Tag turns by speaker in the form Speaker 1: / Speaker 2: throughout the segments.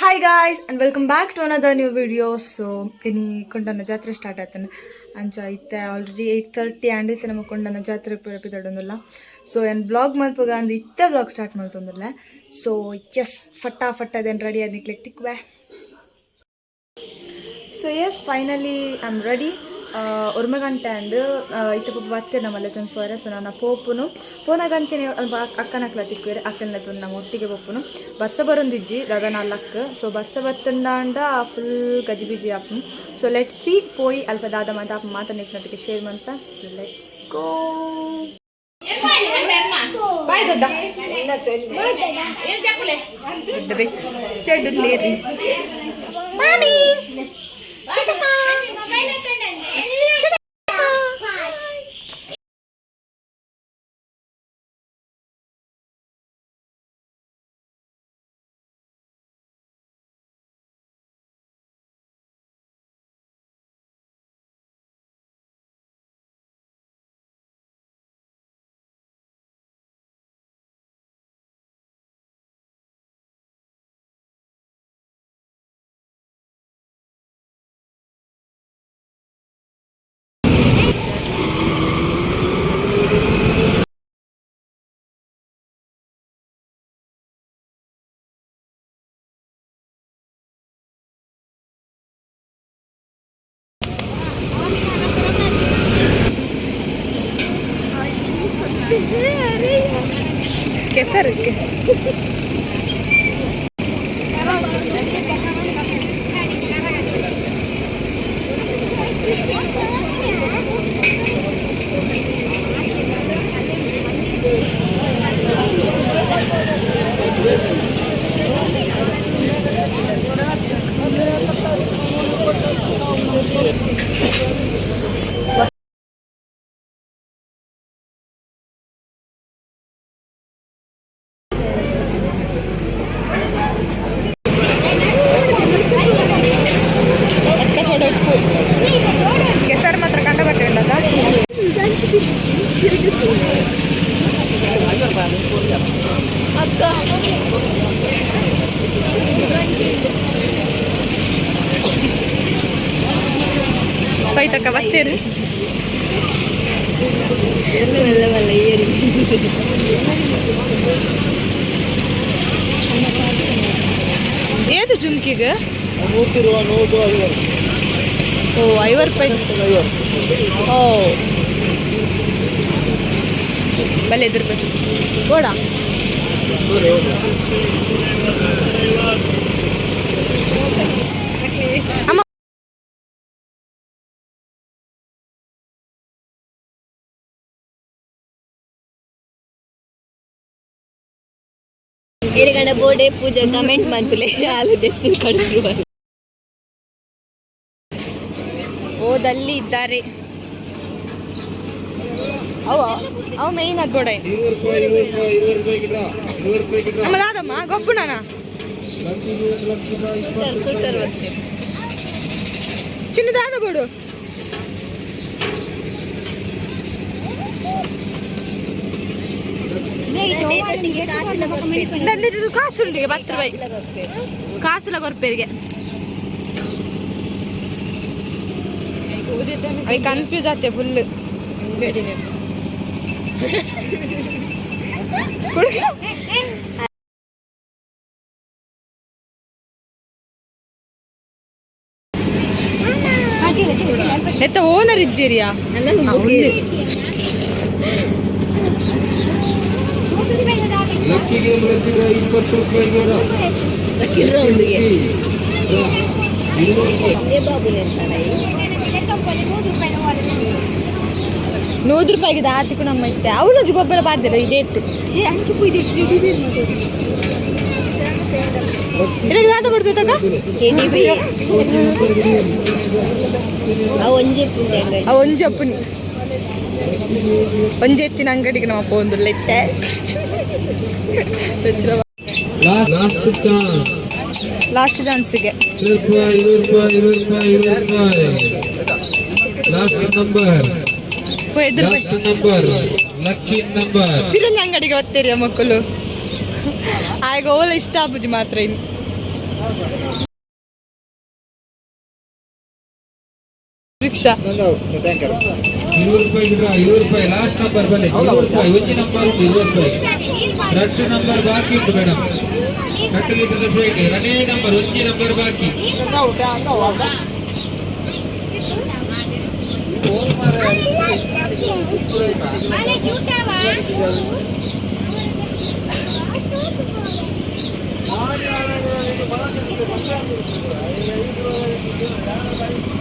Speaker 1: Hi guys and welcome back to another new video. So ಇನಿ ಕೊಂಡನ ಜಾತ್ರೆ start ಆಯ್ತಾನೆ ಅಂಚ ಇತ್ತೆ ಆಲ್ರೆಡಿ 8:30 ಆಂಡ್ ಇತ್ತೆ ನಮ್ಮ ಕೊಂಡನ ಜಾತ್ರೆ ಪಿದಡೊಂದುಲ್ಲ. ಸೊ ಏನು ಬ್ಲಾಗ್ ಮಲ್ಪುಗ ಅಂದ್ ಇತ್ತೆ ಬ್ಲಾಗ್ ಸ್ಟಾರ್ಟ್ ಮಲ್ತೊಂದುಲ್ಲ. ಸೊ ಎಸ್, ಫಟ್ಟಾ ಫಟ್ಟ then ready ಆದ್ ನಿಕ್ಲೆಗ್ ತಿಕ್ವೆ. So yes, finally I am ready. ಒರ್ಮ ಗಂಟೆ ಅಂಡ್ ಇತ್ತೆ ಪೊಪ್ಪ ಬತ್ತೆ ನಮ್ಮಲ್ಲ ಪೋರೆ. ಸೊ ನನ್ನ ಪೋಪುನು ಪೋನಾಗ ಅಂಚೆನೆ ಅಲ್ಪ ಅಕ್ಕನಕ್ಲ ತಿಕ್ಕುವೆರ್, ಅಕ್ಕನ ನಮ್ಮ ಒಟ್ಟಿಗೆ ಪೋಪುನು. ಬರ್ಸ ಬರೊಂದಿಜ್ಜಿ ದಾದ ನಾಲ್ಕು. ಸೊ ಬರ್ಸ ಬತ್ತುಂಡಾಂಡ ಫುಲ್ ಗಜಿಬಿಜಿ ಆಪುನು. ಸೊ let see, ಪೋಯಿ ಅಲ್ಪ ದಾದ ಮಾತ ಆಪ ಮಾತ ನಿಕ್ನೊಟ್ಟಿಗೆ ಶೇರ್ ಮಂತ. Let's go. ಬಾಯ್ ದೊಡ್ಡ ದೊಡ್ಡ ಚೆಡ್ಡು. ಮಾಮಿ. ಕೆಸರು. ಕೆಸರು ಮಾತ್ರ ಕಂಡ ಬಟ್ಟೆ ಉಂಡದ.
Speaker 2: ಅಕ್ಕ.
Speaker 1: ಸೈತಕ್ಕ ಬತ್ತೀರಿ.
Speaker 2: ಮೆಲ್ಲ ಮೆಲ್ಲ ಏರಿ.
Speaker 1: ಏದು ಜುಮ್ಕಿಗೆ? ಓ, 50 ರೂಪಾಯಿ. ಓ, ಬಲೆ ಎದುರು ಬೋಡ. ಅಮ್ಮ.
Speaker 2: ಎರಿಗಂಡ ಬೋರ್ಡೆ ಪೂಜೆ ಕಮೆಂಟ್ ಮನ್ಪುಲೆ, ಆಲು ದೆತ್ತು ಕಡಿದ್ರು.
Speaker 1: ಓದಲ್ಲಿ ಇದ್ದಾರೆ. ಅವ ಅವ ಮೇಯ್ನ್ ಆಗ್ಬೋಡ. ನಮ್ಮ ದಾದಮ್ಮ ಗೊಬ್ಬುಣನ.
Speaker 2: ಸುಟ್ಟರ್ ಬರ್ತೀವಿ.
Speaker 1: ಚಿನ್ನದಾದ ಬೋಡು.
Speaker 2: ಕಾಸಿನ ಕೊರ್ಪೇರು.
Speaker 1: ನಂದಿದ್ದು ಕಾಸು ಉಂಡಿಗೆ 10 ರೂಪಾಯಿ.
Speaker 2: ಕಾಸಿನ ಕೊರ್ಪೇರು.
Speaker 1: ಕಾಸುಲ ಕೊರ್ಪೇರಿಗೆ. ಅವಿ ಕನ್ಫ್ಯೂಸ್ ಆತೆ ಫುಲ್.
Speaker 2: ಅಂಗಡಿನ.
Speaker 1: ಎತ್ತ ಓನರ್ ಇಜ್ಜೇರಿಯಾ?
Speaker 2: ನನ್ನ ಮುಗಿಯರು.
Speaker 3: ಲಕ್ಕಿಗೆ ಬರ್ತೀರ 20 ರೂಪಾಯಿಗೆ.
Speaker 2: ಲಕ್ಕಿ ರೌಂಡ್ಗೆ ಏ ಬಾಬು ನೆಂತಾನ.
Speaker 1: 100 ರೂಪಾಯಿಗೆ ದಾತಿಕು ನಮ್ಮ ಇತ್ತೆ ಅವಳೊಂದು ಗೊಬ್ಬರ ಪಾಡ್ದಿಲ್ಲ ಇದೇ ಇತ್ತು. ಇರಗೆ ದಾದ ಬಡ್ದು ತಗ.
Speaker 2: ಕೆಡಿಬಿ ಅವು ಒಂಜೆ ಪುಂಡೆ ಅಂಗಡಿ.
Speaker 1: ಆ ಒಂಜಿ ಅಪ್ಪುನಿ ಒಂಜಿ ಎತ್ತಿನ ಅಂಗಡಿಗೆ ನಮ್ಮ ಅಪ್ಪ ಒಂದು ಇತ್ತೆ.
Speaker 3: Last chance.
Speaker 1: ಲಾಸ್ಟ್ ಚಾನ್ಸಿಗೆ.
Speaker 3: 20 ರೂಪಾಯಿ, 20 ರೂಪಾಯಿ, 20 ರೂಪಾಯಿ, 20 ರೂಪಾಯಿ. Last number.
Speaker 1: ಎದುರು.
Speaker 3: ಲಾಸ್ಟ್ ನಂಬರ್, ಲಕ್ಕಿ ನಂಬರ್.
Speaker 1: ಬಿರೊಂದು ಅಂಗಡಿಗೆ ಬರ್ತೀರಿ ಮಕ್ಕಳು. ಆಗ ಓಲ ಇಷ್ಟ ಆಪುಜಿ ಮಾತ್ರ ಇನ್ನು. ರಿಕ್ಷಾ.
Speaker 3: 20 ರೂಪಾಯಿ ಡ್ರಾ, 20 ರೂಪಾಯಿ ಲಾಸ್ಟ್ ನಂಬರ್ ಬಲೆ. 20 ರೂಪಾಯಿ ಒಂಜಿ ನಂಬರ್ ಉಂಟು, 20 ರೂಪಾಯಿ. ರಡ್ಡು ನಂಬರ್ ಬಾಕಿ ಉಂಟು ಮೇಡಮ್. ಕಟ್ಟು ಲೀಟರ್ ಸ್ವೀಟ್ ಎರಡನೇ ನಂಬರ್, ಒಂಜಿ ನಂಬರ್ ಬಾಕಿ.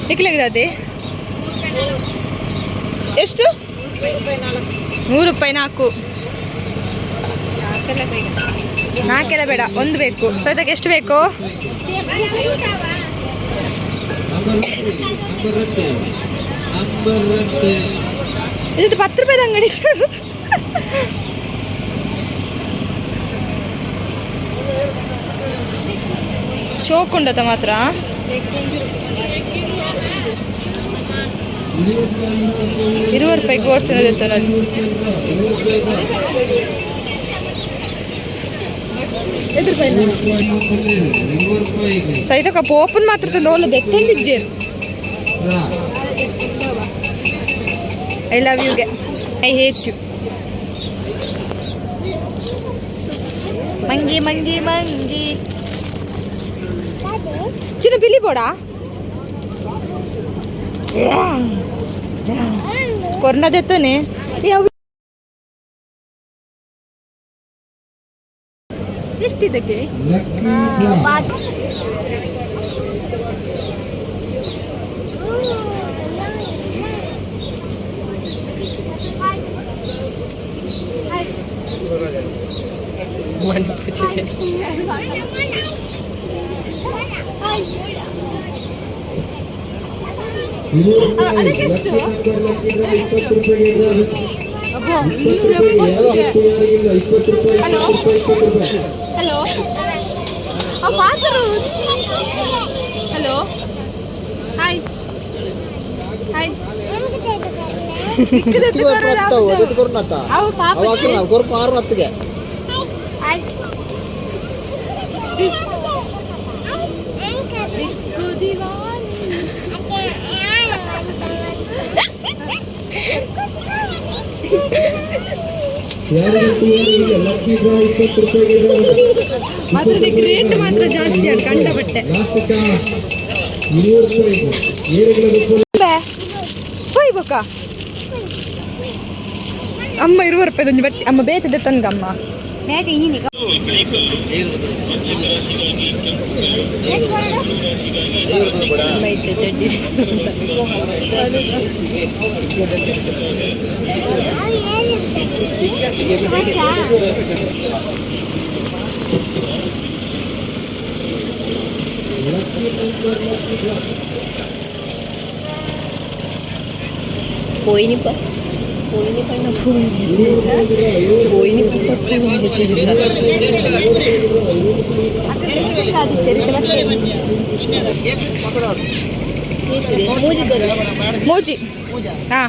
Speaker 1: ನಿಕ್ಲಾಗಿದೆ ಎಷ್ಟು? 100 ರೂಪಾಯಿ ನಾಲ್ಕು. ನಾಲ್ಕೆಲ್ಲ ಬೇಡ, ಒಂದು ಬೇಕು. ಸದ್ಯಕ್ಕೆ ಎಷ್ಟು ಬೇಕು?
Speaker 3: ನಂಬರ್ ನಂಬರ್ ರಟ್ಟು, ನಂಬರ್ ರಟ್ಟು.
Speaker 1: ಇದು 10 ರೂಪಾಯಿದ ಅಂಗಡಿ. ಶೋಕ್ ಉಂಡತ ಮಾತ್ರ. 20 ರೂಪಾಯಿ ಕೋರ್ತಿನದು.
Speaker 3: 20 ರೂಪಾಯಿಗೆ.
Speaker 1: ಸೈತಕ ಪೋಪನ್ ಮಾತ್ರ ತಂದು ಓಲ ದೆತ್ತೊಂದಿಜ್ಜೇರು.
Speaker 3: ಡ್ರಾ.
Speaker 1: I love ಯುಗೆ I hate you. ಮಂಗಿ ಮಂಗಿ ಮಂಗಿ. ಚಿನ್ನ ಬಿಳಿ ಬೋಡ ಕೊರ್ನದೆತ್ತನೆ.
Speaker 2: ಎಷ್ಟಿದಕ್ಕೆ?
Speaker 3: Lucky draw.
Speaker 1: ಅದಕ್ಕೆಷ್ಟು?
Speaker 3: 20 ರೂಪಾಯಿಗೆ ಡ್ರಾ. 20 ರೂಪಾಯಿ, ಯಾರು ಗೊತ್ತು ಯಾರಿಗಿಲ್ಲ. 20 ರೂಪಾಯಿ, 20 ರೂಪಾಯಿ, 20 ರೂಪಾಯಿ.
Speaker 1: ಹಲೋ, ಮಾತಾಡು. Hello, hi hi. ಅವು ಪಾಪ. ಹಾಯ್. ಡಿಸ್ಕೋ ದಿವಾನಿ.
Speaker 3: ಯಾರು ಗೊತ್ತು ಯಾರಿಗಿಲ್ಲ. ಲಕ್ಕಿ ಡ್ರಾ, 20 ರೂಪಾಯಿಗೆ ಡ್ರಾ.
Speaker 1: ಮಾತ್ರ ರೇಟ್ ಮಾತ್ರ ಜಾಸ್ತಿ ಅದು ಕಂಡ ಬಟ್ಟೆ.
Speaker 3: ಲಾಸ್ಟ್ ಚಾನ್ಸ್, 20 ರೂಪಾಯಿಗೆ ಏರುಗಳ ರೂಪಾಯಿ.
Speaker 1: ಹೋಯ್ ಬೊಕ್ಕ. ಅಮ್ಮ, 20 ರೂಪಾಯಿದೊಂದು ಬಟ್ಟೆ ಅಮ್ಮ ಬೇತದೆ ತನ್ಗಮ್ಮ.
Speaker 2: పోయిని పోయిని పడిన పోయిని
Speaker 1: ಮೂಜಿ ಹಾ.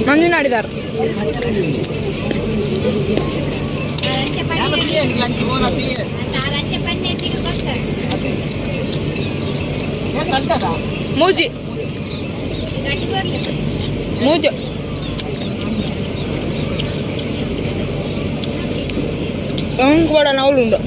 Speaker 1: ಮಂಜುನಾಡಿದಾರ. ಮೂಜಿ ಮೂಜು. ಕೂಡ ನವಲುಂಡು.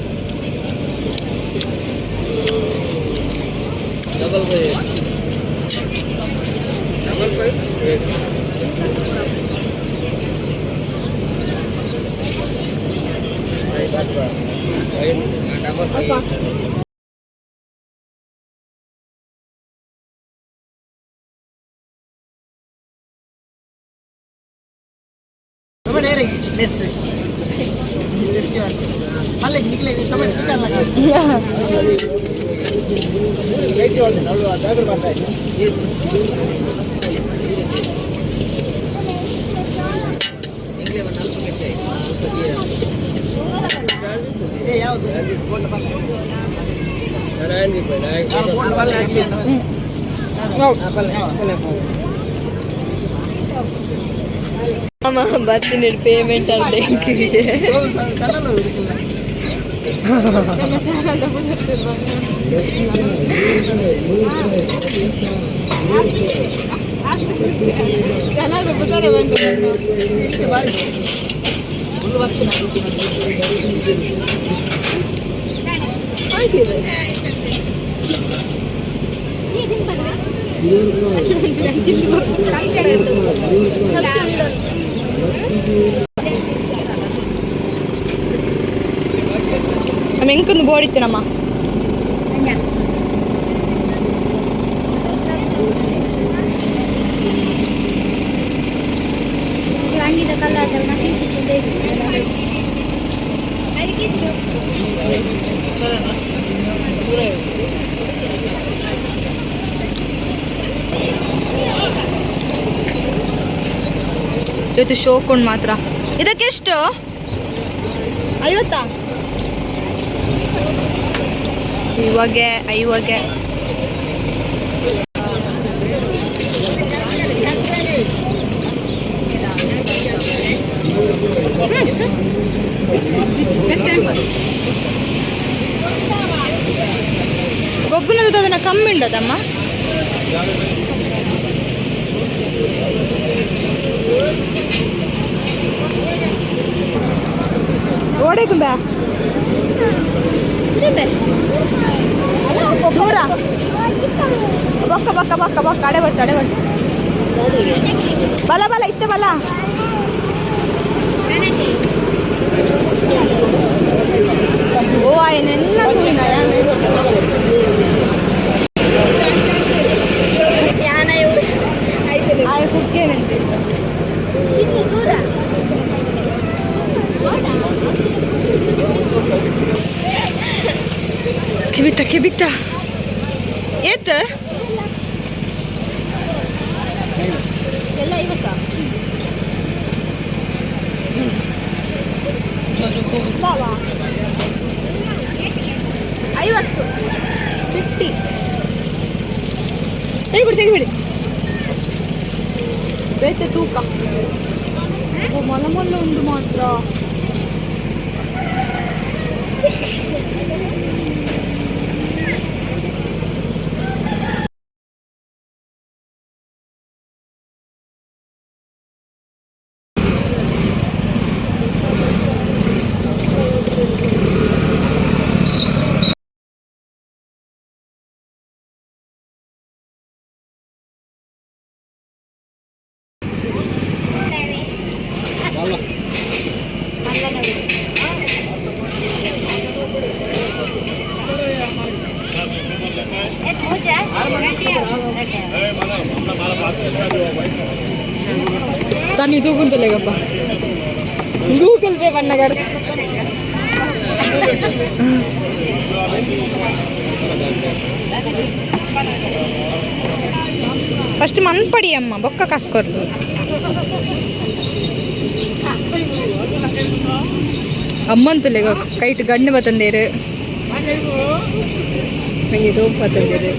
Speaker 2: ಅಮ್ಮ ಬರ್ತೀನಿ ಪೇಮೆಂಟ್ ಅಂತ.
Speaker 1: ನಮ್ಮ ಎಂಕೊಂದು ಬೋಡಿತ್ತೇನಮ್ಮ. ಇವತ್ತು ಶೋಕೊಂಡು ಮಾತ್ರ. ಇದಕ್ಕೆಷ್ಟು? 50? ಇವಾಗೆ ಐವಾಗೆ. ಗೊಬ್ಬನದು ಅದನ್ನ ಕಮ್ಮಿ ಉಂಡದಮ್ಮ. ಓಡೇಕುಂಬ ನೂರ. ಬೊಕ್ಕ ಬೊಕ್ಕ ಬೊಕ್ಕ ಬೊಕ್ಕ ಅಡೆ ಬರ್ಚು, ಅಡೆ ಬರ್ಚು. ಬಲ ಬಲ ಇತ್ತೆ ಬಲ. ಓ ಆಯ್ನೆಲ್ಲ ತೂಯಿನ. ಆಯ್ ಹುಕ್ಕೇನಂತೆ.
Speaker 2: ಚಿನ್ನು ದೂರ.
Speaker 1: ಕಿಬಿತ್ತ ಕಿಬಿತ್ತ ಏತ್.
Speaker 2: ಎಲ್ಲ ಇವತ್ತ.
Speaker 1: 50, 50. ತೆಗಿಬಿಡಿ, ತೆಗಿಬಿಡಿ. ಬೇತೆ ತೂಕ. ಓ, ಮೊಲ ಮೊಲ್ಲ ಒಂದು ಮಾತ್ರ. ತನ್ನಿ ತೂಕುಂತಲೇಗಪ್ಪ. ಗೂಗಲ್ ಪೇ ಬಣ್ಣಗಾರ. ಫಸ್ಟ್ ಮನ್ಪಡಿ ಅಮ್ಮ, ಬೊಕ್ಕ ಕಾಸ್ಕೊರ್ಲು. ಅಮ್ಮಂತುಲೆಗ ಕೈಟ್ ಗಣ್ಣು ಬತ್ತಂದೇರು.
Speaker 2: ನಂಗೆ ದೋಪ ತಂದಿದೆ.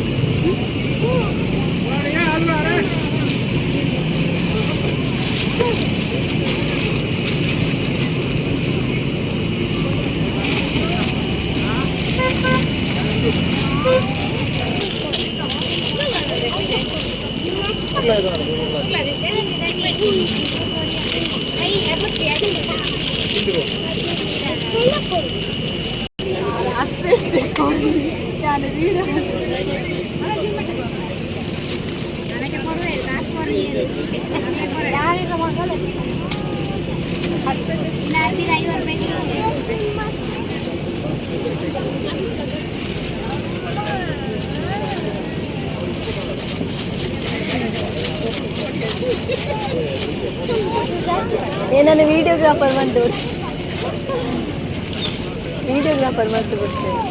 Speaker 2: ಏನನ್ನು ವಿಡಿಯೋಗ್ರಾಫರ್ ಬಂದು, ವಿಡಿಯೋಗ್ರಾಫರ್ ಬಂದು ಬಿಡ್ತೇನೆ.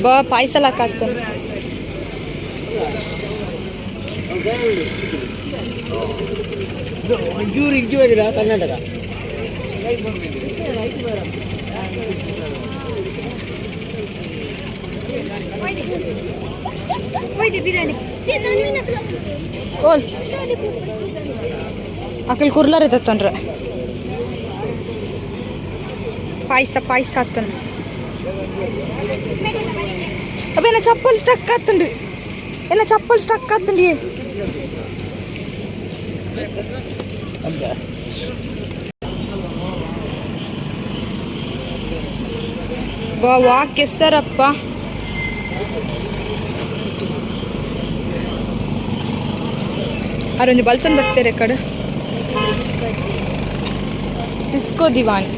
Speaker 1: ಬಾ ಪಾಯಸ ಹಾಕಾಗ್ತಾನೆ.
Speaker 4: ಕರ್ನಾಟಕ.
Speaker 1: ಓಲ್ ಅಕಲ್ ಕುರ್ಲಾರ ತತ್ತನ್ರ ಪಾಯಸ ಪಾಯಸ ಆತನ. ಅವೇನ ಚಪ್ಪಲ್ ಸ್ಟಕ್ ಆತಂಡಿ, ಏನ ಚಪ್ಪಲ್ ಸ್ಟಕ್ ಆತಂಡಿ. ಬಾ ವಾ ಕೆಸರಪ್ಪ. ಅರೊಂಜಿ ಬಲ್ತನ್ ಬರ್ತಾರೆ ಕಡೆ ಡಿಸ್ಕೋ ದಿವಾನ್.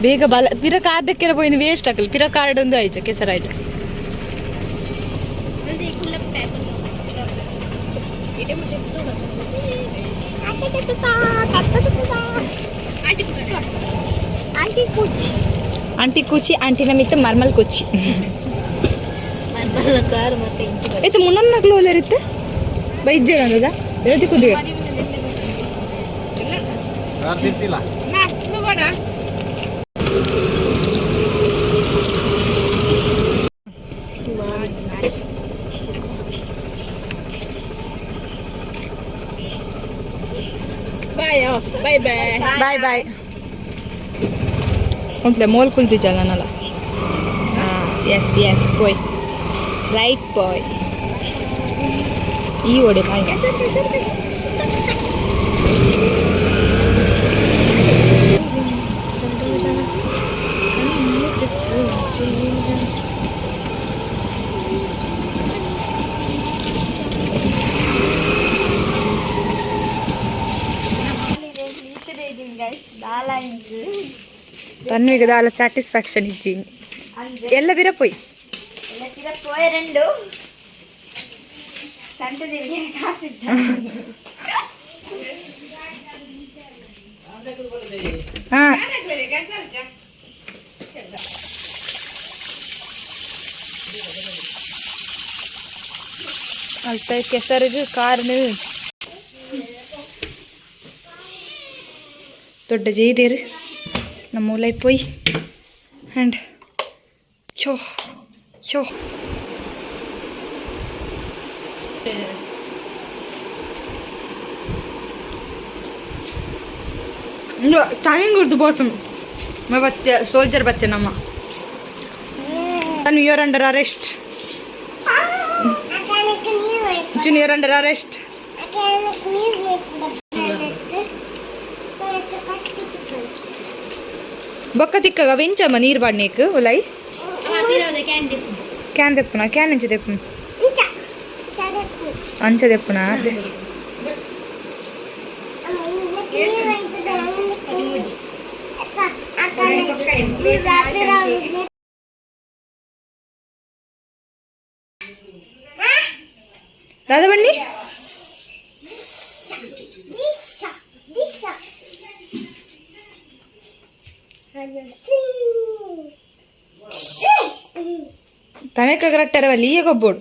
Speaker 1: ಬೇಗ ಬಲ ಪಿರ ಕಾರ್ದಕ್ಕೆಲ್ಲ ಪೋಯಿನ ವೇಸ್ಟ್ ಆಗಲಿ. ಪಿರ ಕಾರ್ಡ್ ಒಂದು ಆಯ್ತು, ಕೆಸರಾಯ್ತು. ಆಂಟಿ ಕೂಚಿ, ಆಂಟಿನ ಮಿತ್ತ ಮರ್ಮಲ್ ಕೂಚಿ.
Speaker 2: ಕಾರ್ ಮತ್ತೆ ಇಂಚು.
Speaker 1: ಇತ್ತು ಮುನ್ನನ್ನಕ್ಲು ಒಳ್ಳೆರಿತ್ತು ಬೈಜ್ಜೆ ಅಂದದ ಹೇಳ್ತಿ ಕುದಿಗೆ.
Speaker 2: Bye bye bye.
Speaker 1: Bye bye. ಉಂಟ್ಲೆ ಮೋಲ್ ಕುಲ್ತಿಜಲ್ಲ ನಲ್ಲ. Yes yes bye, right bye. ಈ ಓಡೆ ಬಾಯ್. ತನ್ವಿಗೆ ದಾಲ ಸ್ಯಾಟಿಸ್ಫ್ಯಾಕ್ಷನ್ ಇಜ್ಜಿ. ಎಲ್ಲ ಬಿರ ಪೋಯ್.
Speaker 5: ಪೋಯರಂಡು ಸಂಟದಿರಿಗೆ ಕಾಸಿಜ್ಜ.
Speaker 1: ಹಾ, ಅಲ್ತ ಕೆಸರಿಗೆ ಕಾರ್ನು ದೊಡ್ಡ ಜೈದೇರು ನಮ್ಮ ಮೂಲೈ ಪೋಯ್ ಆ್ಯಂಡ್ ಚೋ ಚೋ. ಟೈಮಿಂಗ್ ಗುರ್ತು ಬೋತು ಬತ್ತೆ ಸೋಲ್ಜರ್ ಬತ್ತೆ ನಮ್ಮ. You are under arrest, junior, under arrest. ಬೊಕ್ಕ ತಿಕ್ಕಗ ವೆಂಚಮ್ಮ ನೀರು ಬಾಡ್ನೇಕ್ ಉಲೈ can ದೆಪ್ಪುನ? Can ಅಂಚ ದೆಪ್ಪುನ? ಅಂಚ ದೆಪ್ಪುನ? ದಾದಾ ಬನ್ನಿ. ತನಕ ಕರೆಕ್ಟ್ ಈಗ ಗೊಬ್ಬೋಡು.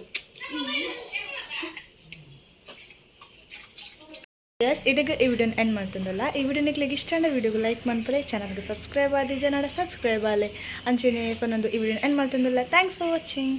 Speaker 1: ಎಸ್, ಇಡಗ ಈ ವಿಡಿಯೋನ ಎಂಡ್ ಮಾಡ್ತಂದಲ್ಲ. ಈ ವಿಡಿಯೋ ನಿಕ್ಲೆಗ್ ಇಷ್ಟ ಅಂಡ ವಿಡಿಯೋಗೆ ಲೈಕ್ ಮನ್ಪಲೆ, ಚಾನಲ್ಗೆ ಸಬ್ಸ್ಕ್ರೈಬ್ ಆದಿ ಜನ ಸಬ್ಸ್ಕ್ರೈಬ್ ಆಲೆ. ಅಂಚೆನೆ ಪನ್ನೊಂದು ಈ ವಿಡಿಯೋನ ಎಂಡ್ ಮಾಡ್ತಂದಲ್ಲ. Thanks for watching.